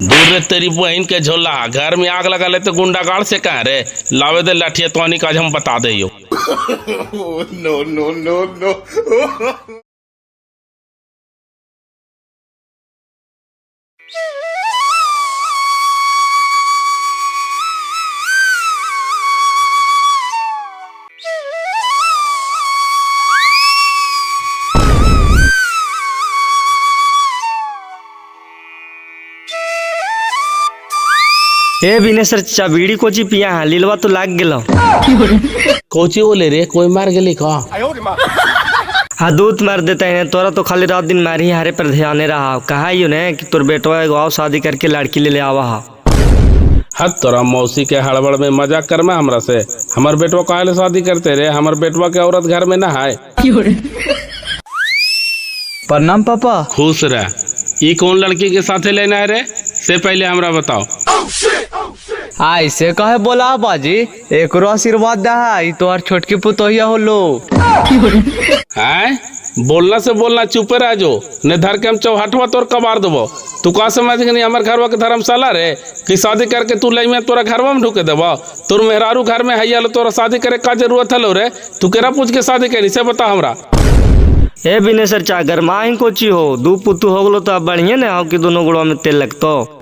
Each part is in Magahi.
दूर रे तेरी बहन के झोला, घर में आग लगा लेते गुंडा गाड़ से कहा रे। लावे दे लाठिया तो आज हम बता दे यो। No no no no. ए बिनेसर चाचा बीड़ी कोची पिया है, लीलवा तो लाग गेलो। कोची बोले रे, कोई मार गेली का? हाँ दूध मार देता है तोरा तो खाली रात दिन मारी हारे पर ध्यान रहा। कहा ही ने कि तोर बेटवा एगो आओ शादी करके लड़की ले ले आवा हा। हद तोरा मौसी के हड़बड़ में मजाक करना हमरा से। हमर बेटवा काहे ले शादी करते रे, हमर बेटवा के औरत घर में ना है। प्रणाम पापा। खुश रह। ई कौन लड़की के साथे लेना है रे, से पहले हमरा बताओ। ऐसे कहे बोला बाजी, एकरो आशीर्वाद दा, ई तोहर छोटकी पुतोहिया होलो। आय बोलना से बोलना, चुप रह जो, ने धर के हम चौहटवा तोर कबार देबो। तू का समझ के नहीं हमर घरवा के धर्मशाला रे कि शादी करके तू लई में तोरा घरवा में ढुके देबो? तोर मेहरारू घर में हैया लो, तोरा शादी करे का जरूरत हलो रे? तू केरा पूछ के शादी करी से बता हमरा। ए बिनेसर चा गरमा ही कोची हो, दू पुतु हो गलो तो अब बढ़िया ने आओ कि दोनों गुड़वा में तेल लगतो।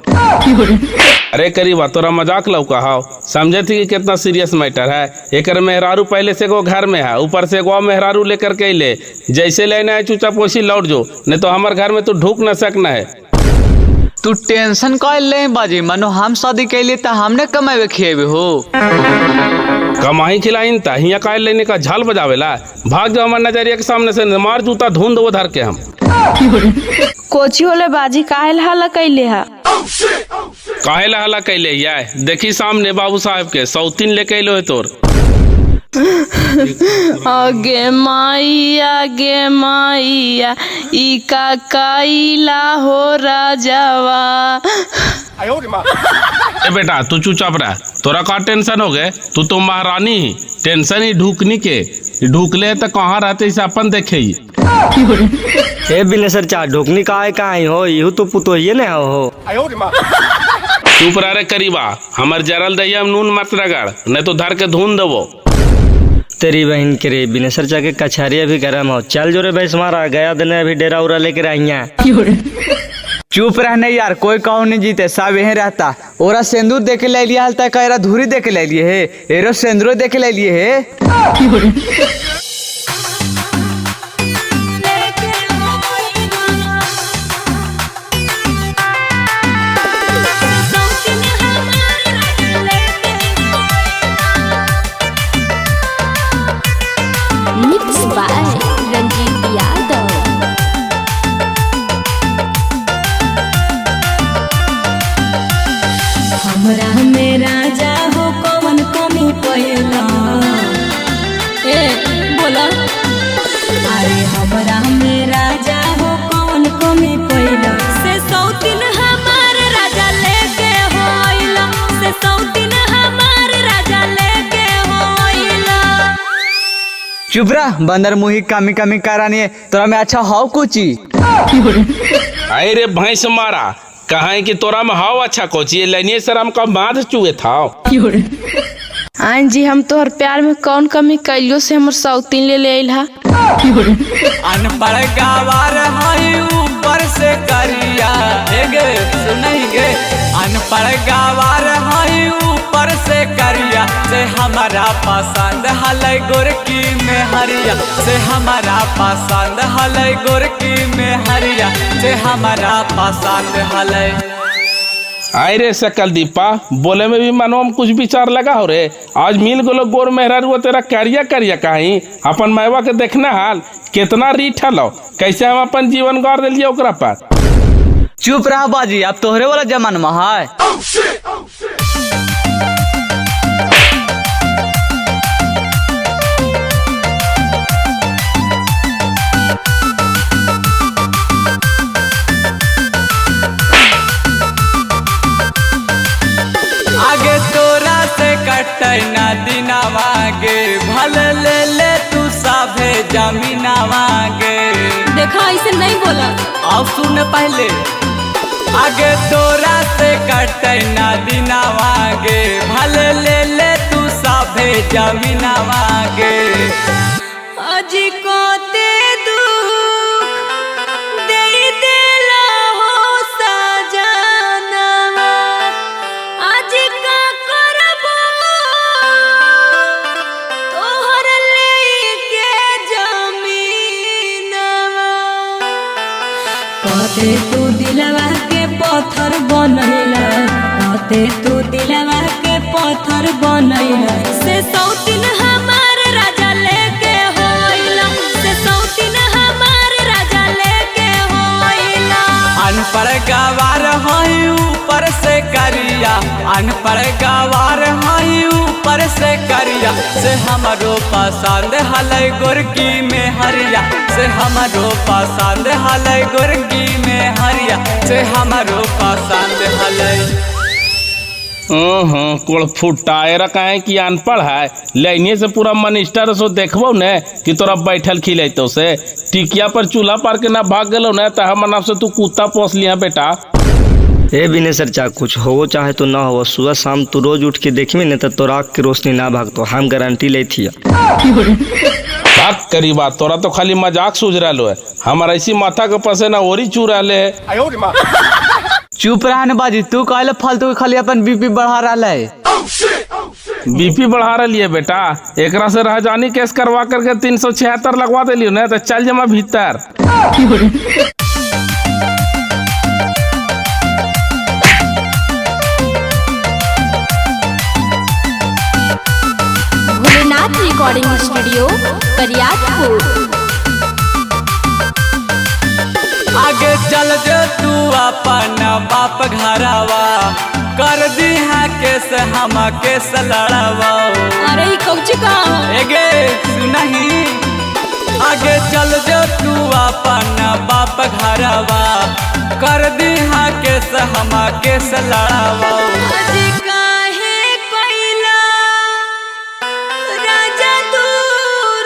अरे करीबा तोरा मजाक लौका हाव, समझे थी कि कितना सीरियस मैटर है। एक मेहरारू पहले से एगो घर में है, ऊपर से एगो मेहरारू लेकर के ले, जैसे लेना है चुपचाप वैसी लौट जो, नहीं तो हमारे घर में तू ढूक न सकना है। तू टेंशन काहे ले बाजी, मानो हम शादी कैली त हमने कमावे खिएबे हो। कमाई खिलाइन ता हिया काहे लेने का झाल बजावेला। भाग जाओ हमारे नजरिया के सामने से, मार जूता धुन दो धर के हम। कोची होले बाजी, काहे हल्ला कैले हा? काहे ला हल्ला कैले या? देखी सामने बाबू साहब के सौतीन लेके अइलो है तोर। आगे माइया गे माइया, ई का कैला हो राजावा। ए बेटा तू चुपचाप रह, तोरा का टेंशन हो गए? तू तो महारानी ही, टेंशन ही ढूकनी के ढूकले तो कहाँ रहते इसे अपन देखे ही। ए बिनेसर चा ढोकनी का है कहाँ हो, इहू तो पुतोहिए ने हो। चुप रह रे करीबा, हमर जरल दहिया में नून मत रगड़, नहीं तो धर के धुन देबो। तेरी बहन के रे बिनेसर चा के कछारी अभी गरम हो। चल जो रे भैंस मारा गया दिन अभी डेरा उरा लेके आइया। चुप रहने यार, कोई कहूँ नहीं जीते, सब यहीं रहता। ओरा सिंदूर देके ले लिया हलता, कह धूरी देके ले लिए है, एरो सिंदूर देके ले लिए है। Mix by Ranjeet Yadav. हमरा में राजा हो कौन कमी पैला? ए बोला। अरे हमरा में राजा हो कौन कमी पैला? से सौतीन हमार राजा लेके होइला, से सौतीन हमार राजा लेके होइला। चुप रह बंदर मुही कामी कामी करानी, तोरा में अच्छा हाव कोची। अरे भैंस मारा कहा कि तोरा में हाव अच्छा कोची, लेनिए सर हम का बांध चुए था। आन जी हम तोहर प्यार में कौन कमी कैलियो से हमर सौतीन ले ले आइल हा? अनपढ़ गवार हई ऊपर से करिया, एगे सुनई गे। अनपढ़ गवार हई ऊपर से करिया, से हमारा पसंद हलै गोरकी में हरिया, से हमारा पसंद हलै गोरकी में हरिया, से हमारा पसंद हलै। आए रे सकल दीपा, बोले में भी मानो हम कुछ विचार लगा हो रे। आज मिल गलो गोर मेहरारू तेरा करिया करिया कहीं अपन मैवा के देखना हाल कितना रीठ हलो, कैसे हम अपन जीवन गार दिलिए ओकरा पर। चुप रहा बाजी, अब तोहरे वाला जमाना है। आगे तोरा से कटे ना दिनावा गे, भले ले ले तू साभे जमीनावा गे। देखा ऐसे नहीं बोला। अब सुन पहले, आगे तोरा से कटे ना दिनावा गे, भले ले ले तू सभे जमीनावा गे। अजी कोते दुख दे देला हो सजनवा, आज का करबो तोहर लेके जमीनवा। कते तू दिलवा के पत्थर बनैला, कते तू दिलवा के पत्थर बनैला। से सौतिन हमार राजा लेके होइला, से सौतिन हमार राजा लेके होइला। अनपढ़ गवार हई ऊपर से करिया, अनपढ़ गवार हई ऊपर से करिया, से हमरो पसंद हलै गोरकी में हरिया, से हमरो पसंद हलै गोरकी में हरिया, से हमरो पसंद हलै। कोड़ फुटा एरा काहे कि अनपढ़ है, लाइने से पूरा मनिस्टर सो देखबो ने कि तोरा बैठल खिलैतो से टिकिया पर चूल्हा पार के ना भाग गेलो ने त हमर नाम से तू कुत्ता पोस लिया बेटा। ए विनय सर कुछ हो चाहे तो ना हो, सुबह शाम तू रोज उठ के देखबी ने तो तोरा आँख के रोशनी ना भागतो, हम गारंटी लेती है। भाग करी बात, तोरा तो खाली मजाक सूझ रहा है, हमारा ऐसी माथा के पसेना ओरी चू रहा है। चुप रहा न बाजी, तू कहले फालतू के खाली अपन बीपी बढ़ा रहा है। बीपी बढ़ा रही है बेटा, एकरा से रह जानी केस करवा करके 376 लगवा दिलियो ने तो चल जमा भीतर। Bholenath recording studio Bariyarpur. आगे चल जो तू अपन बाप घरवा, कर दी है केस हम केस लड़वा। अरे ई कौची कहाँ? एगे सुनही, आगे चल जो तू अपन बाप घरवा, कर दी है केस हम केस लड़वा। अजी काहे कोइला राजा तू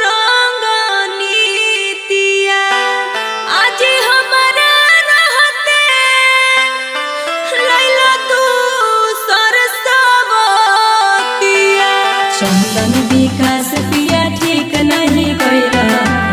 रंगनीतिया, आज हमरा रहते लैला तू सरसवतिया। चंदन विकास पिया ठीक नहीं कैला,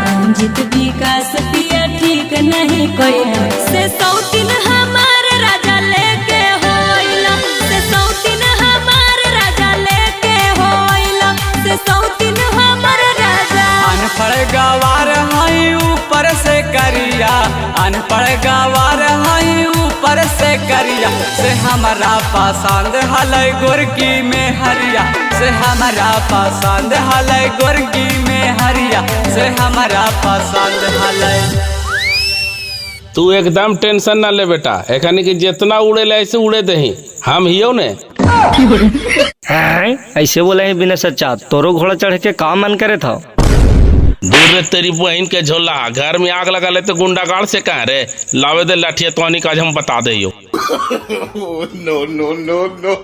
रंजित विकास पिया ठीक नहीं कैला। से सौतिन हमार राजा लेके होइला, से सौतिन हमार राजा लेके होइला, से सौतिन हमार राजा। अनपढ़ गवार हई ऊपर से करिया, अनपढ़ गवार हई ऊपर से करिया, से हमरा पसंद हलै गोरकी में हरिया, से हमरा पसंद हलै गोरकी में हरिया, से हमरा पसंद हलै। तू एकदम टेंशन ना ले बेटा, एखनी के जितना उड़े ले ऐसे उड़े दही, हम हियो ने। हैं? ऐसे बोले हैं विनय सर चा, तोरो घोड़ा चढ़ के का मन करे था? दूर रे तेरी बहन के झोला, घर में आग लगा लेते गुंडागाड़ से कह रे, लावे दे लाठिया तो काज हम बता दे यो। No, no, no, no.